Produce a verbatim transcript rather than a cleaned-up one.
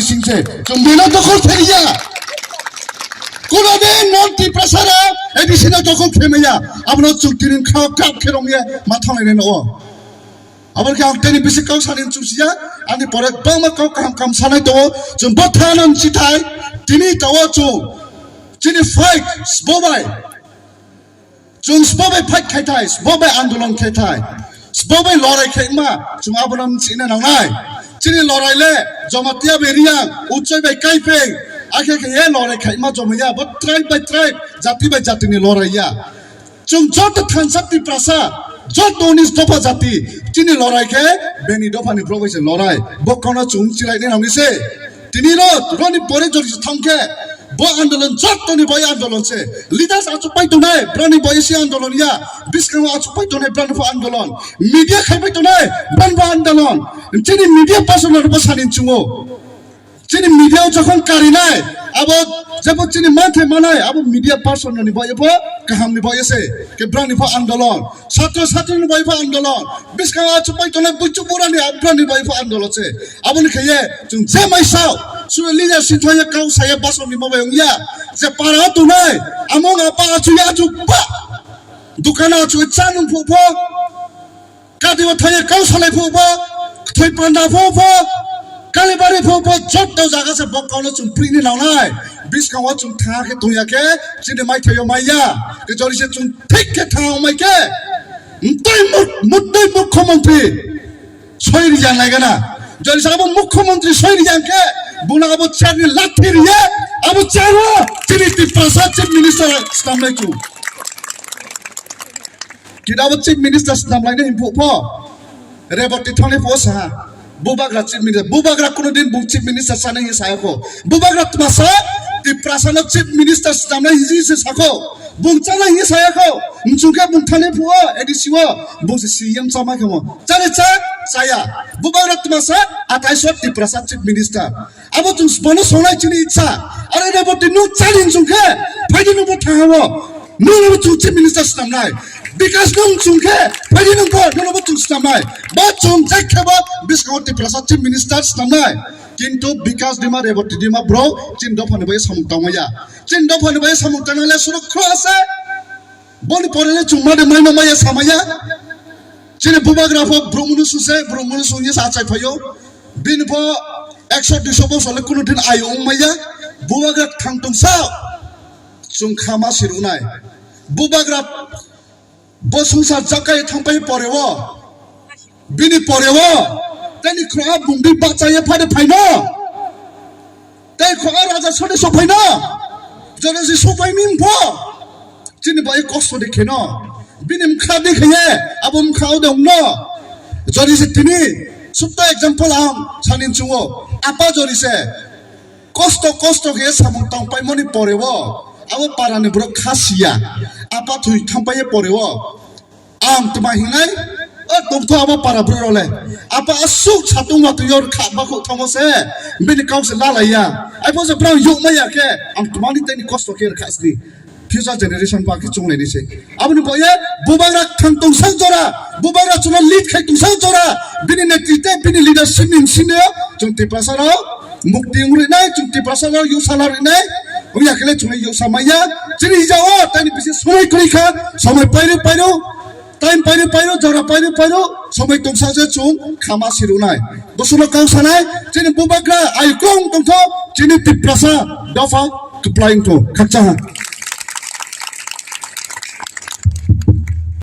Singse, chwng bino dokhol khe ya. Kuno din non Tiprasa ra, A D C no dokhol khe maya. Abono chwng tini kha kap khe rong ye, ma thang ne no. Aboni khe ang tini bisi kau sani chwng siya, ani pore bangma kau kaham kaham sanai to, chwng bo thana chithai, tini to chwng, chini fight, sbo bai. Chwng sbo bai fight khai thai, sbo bai andolon khai thai, sbo bai lorai khai ma, chwng abono chini nangnai. Chini lorai le, Jamatia bai Riang, Uchoi bai Kaipeng, akhe khe ye lorai khai ma Jomaya, bo tribe by tribe, jati by jati ni lorai ya. Chwng joto thansa Tiprasa, joto unis dopha jati, chini lorai khe, beni dopha ni borok bai se lorai, bo kono chwng chilai ni nang ni se. Tini ro, roni pore jori se thang khe, Bo andolon jotoni bai andolon se. Leaders achuk pai tongnai, brani bai se andolon ya. Biskango achuk pai tongnai, brani bo andolon. Media khai pai tongnai, brani bo andolon. Chini media person no bo sani chungo. Chini media o jokhon karinai, abo jebo chini manthe manai, abo media person ni bai bo kaham ni bai se. Ke brani bo andolon. Satro satri ni bai bo andolon. Biskango achuk pai tongnai, buchuk burani, brani bai bo andolon se. Aboni khe ye, chwng je mai sao, sura leader sithoye kau saya basoni mobai wngya. Je para tunai, among apa achu ya achu pa. Dukana achu cha nung phu pho. Kadiwa thaye kau salai phu pho. Thoi panda phu pho. Kalibari phu pho. Jotto jaga se bokolo chwng phuini nangnai. Biskango chwng tha khe tungya khe, chini mai thayo maiya. Ke jori se chwng thik khe tha mai khe. Mutoi muk-, mutoi mukhyamantri. Soi rijang nai gana. Jodi sa abo mukhyamantri soi rijang khe, buna abo chair ni lathi riya, abo chair o chini Tiprasa chief minister swnam lai chu. Kida abo chief minister swnam lai ni himpu pho. Reboti thani pho sa. Bubagra chief minister. Bubagra kuno din bu chief minister sana hi saya ko. Bubagra tma sa Tiprasa no chief minister swnam lai hi se sa ko. Bung chana hi saya ko. Mchung khe bung thani pho A D C o. Bung se C M chama khe mo. Chale cha, chaya. Bubagra tma sa, athai so Tiprasa chief minister. Abo chwng bono songnai chini icha. Are Reboti nwng chali chwng khe, phaidi nwng bo thango. Nwng bo chwng chief minister swnamnai. Bikas nwng chwng khe, phaidi nwng bo, nwng bo chwng swnamnai. Bo chwng jai khe bo, biskango Tiprasa chief minister swnamnai. Kintu Bikas Dima, Reboti Dima bro, chini dophani bai samung tangmaya. Chini dophani bai samung tangnai le surok khro ase. Boni pore le chwng made maino maya samaya. Chini bubagra pho brumunu suse, brumunu sungye sa achai phayo. Bini pho ekso duiso bosor le kunu din ayo wng maya. Bubagra thang tong sa. Chwng khama sirunai. Bubagra bo sungsar jakai thangpai pore o. Bini pore o. Teni khra bungdi bachaye phade phaino. Tei khonga raja sode sophaino. Jora si sophai min pho. Chini bai kosto de kheno. Bini mkha de kheye. Abo mkha o de ongno. Jori se tini. Sukta example ang sanin chungo. Apa jori se. Kosto kosto khe samung tangpai mani pore o. Abo para ni borok kha siya. Apa thui thampai pore o. Ang tma hingnai, o tongtho abo para bwrwi role. Apa asuk satung watwi yor kha bakho thamo se, bini kau se lalaiya. Ai pho se brang yuk maya khe, ang tmani teni kosto khe rkha sini. Future generation ba khe chunglai ni se. Aboni boye, bubagra thang tong sang jora, bubagra chuna lead khai tong sang jora, bini netrite, bini leadership ni sini, chwng Tiprasa rok, mukti wngwi nai, chwng Tiprasa rok, yusala rwi nai, wngya khe le chwng yusama ya, chini hija o, tani bisi somoi kwrwi kha, somoi pairu pairu, Time paino paino, jora paino paino, somoi tongsa je chwng khama sirunai. Bosono kau sanai, chini bubagra ai kong tongtho, chini Tiprasa dopha kwplai wngtho. Khakcha ha.